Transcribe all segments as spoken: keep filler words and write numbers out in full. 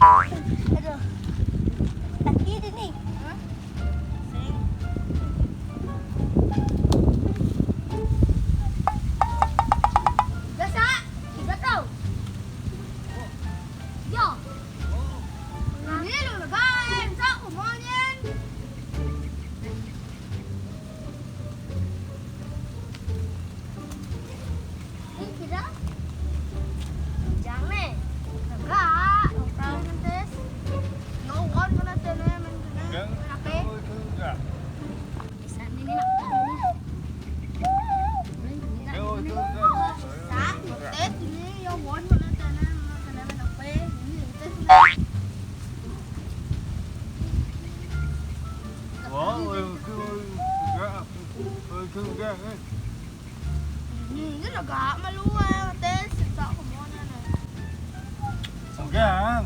Aduh. Sakit ini. Hah? Sing. Gasa, tiga tau. Yo. Ini lu legain, sok kumonyen. Ini kira. Jangan. Enggak. Enggak. Tes. No one mana tene men. Enggak. Apa? Oh, itu enggak. Bisa ini, Mak. Enggak, oh, itu enggak. Sa, tes ini yang one mana tene, mana tene men apa? Ini tes. Wah, itu enggak. Itu enggak, eh. Ini enggak malu, eh, tes. Sok kumonyen, eh. Enggak.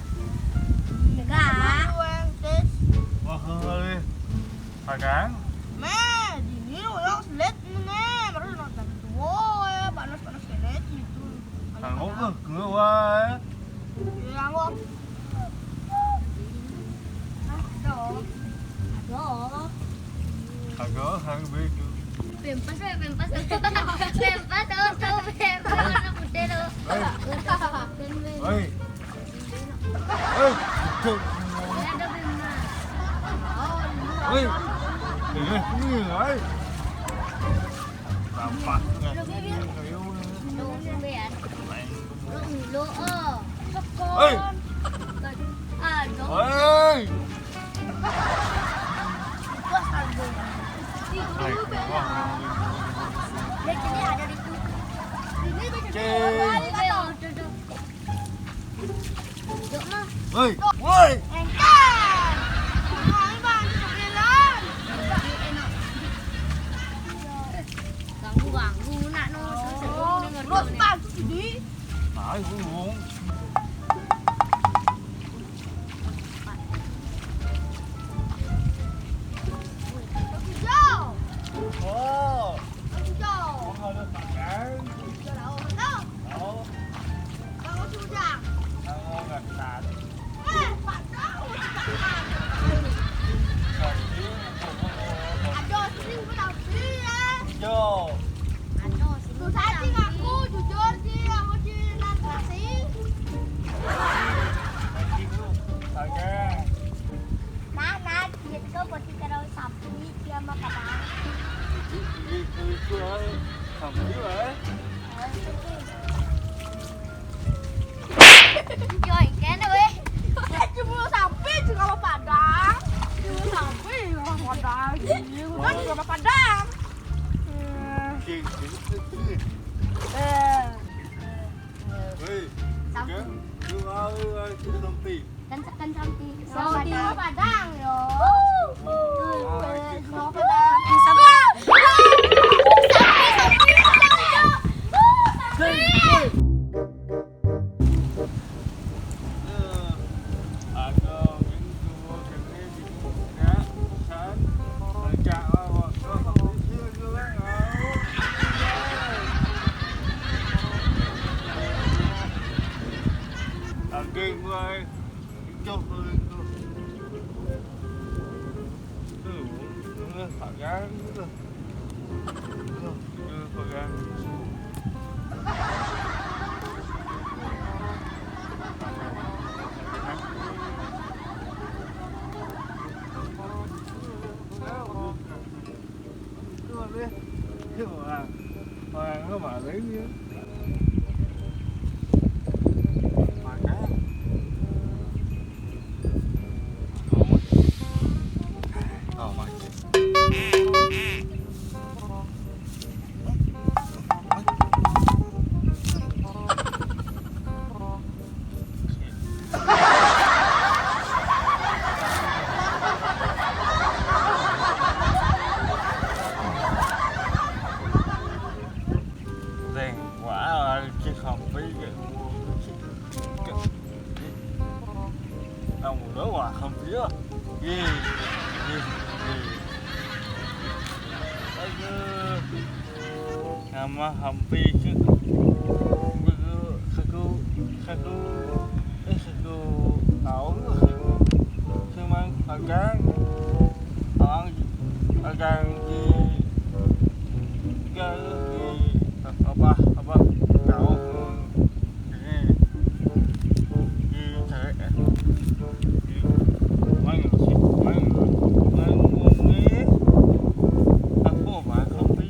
Enggak. Malu, eh, tes. Wah, eh. Pagang. Meh, ini orang selet ini, meh. Baru nonton tua, eh. Panas-panas selet gitu. Kanggo keluar. Iya, kanggo. Aduh. Aduh. Kagak, kagak begitu. Pempas, eh, pempas. Pempas, tuh, tuh, pempas. Anak muda, tuh. Hei. Hei. Hei. Ada pempas. Hei. Ini, ini, hei. Sampah. Lu, Bim, Bim. Lu, Bim, ya. Lu, lu, oh. Hei. Aduh. Hei. Di sini ada di situ. Ini bisa Cek. Balik, ayo. Duduk. Duduk, Mah. Woi, woi. Engkau. Ini, Bang, sebelah. Ganggu-ganggu nak, no. Terus, Bang, di. Nah, burung. Hijau. Oh. Hijau. Oh, ada tangan. Hijau laut. Tahu? Tahu. Bang, masih ujang. Tahu, nggak tahu. Eh, Pak, tahu. Ada sini, Pak, tahu sih, ya. Hijau. Susah sih ngaku, jujur sih, aku sih nasi. Nah, nah, gitu, bos, kita sampai dia makan. Gitu, itu, eh. Sampai, eh. Yo, ikan, weh. Cuma sampai juga sama Padang. Cuma sampai juga sama Padang. Iya, udah juga sama Padang. Eh. Oke, jadi itu. Eh. Hei, sampai. Kan? Lu mau, eh, kita sampai. Kan, kan sampai. Sama Padang. Sama Padang, yo. Tuh, eh, sama Padang. Sampai. Sampai, sampai, sampai. Hei, hei. Again, why? Jump, jump. Tuh, pagar gitu. Tuh, tuh, pagar. Tuh, deh. Tuh, orang. Orang lu maling ya. Makan. Oh, makan. Deng, wah, ada sampai ke. Nang udah wah, hampir ya. Ye, ye, ye. Aduh. Nama hampir ke. Aku, aku, aku, eh, aku tahu Apa, apa? Kau. Ini. Ini cewek, eh. Ini. Main sih, main. Main ini. Apa, Bang? Kopi.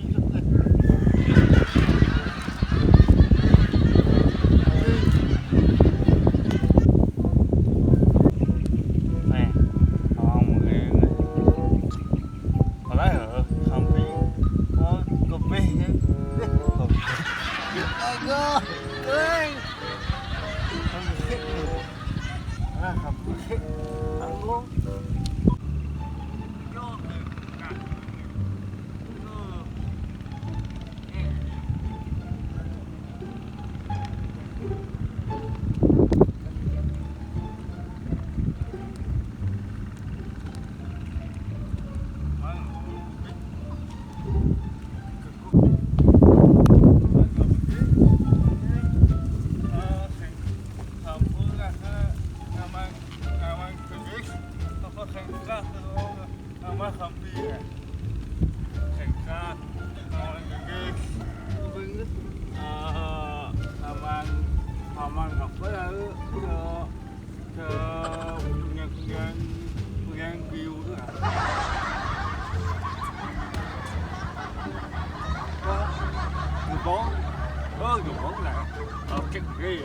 Nè, không, người. Ở đây hả? Không biết. Có cà phê nhé. Không. Ai cơ. Ê. Không biết. À, không biết. Không luôn. Ama Khampi ya. Sengkak, Ama Gegis. Apa ini? Eh, Aman, Aman apa ya? Ke, ke Puyang, Puyang, Puyang Biu tu lah. Apa? Gebong? Oh, Gebong lah. Okey, okey.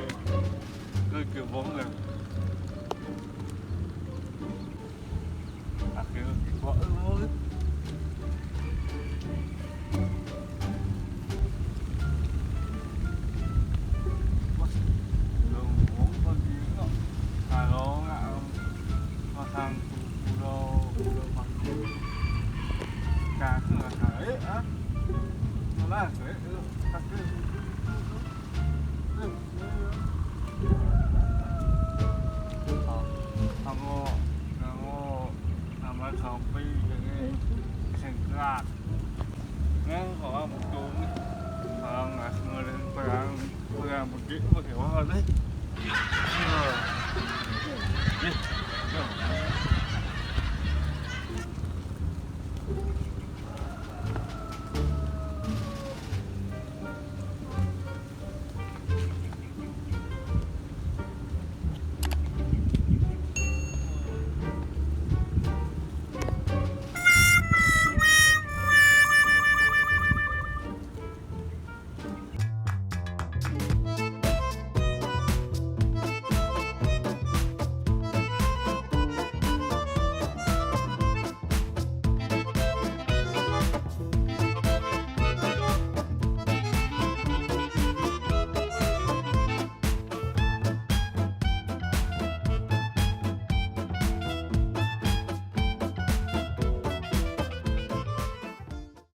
Ke Gebong lah. Akhirnya tiba. Wah, belum pagi kok. Kalau nak makan pulau, pulau Bangkok. Dah tu lah, eh, ah. Malas, eh, tu. Sakit. Không, không có, không có, không có không biết cái này. Sengkak. Ngang có một tuần. Không, là người lên perang, perang một triệu, một triệu hơn đấy. Ờ. Đi. Đi.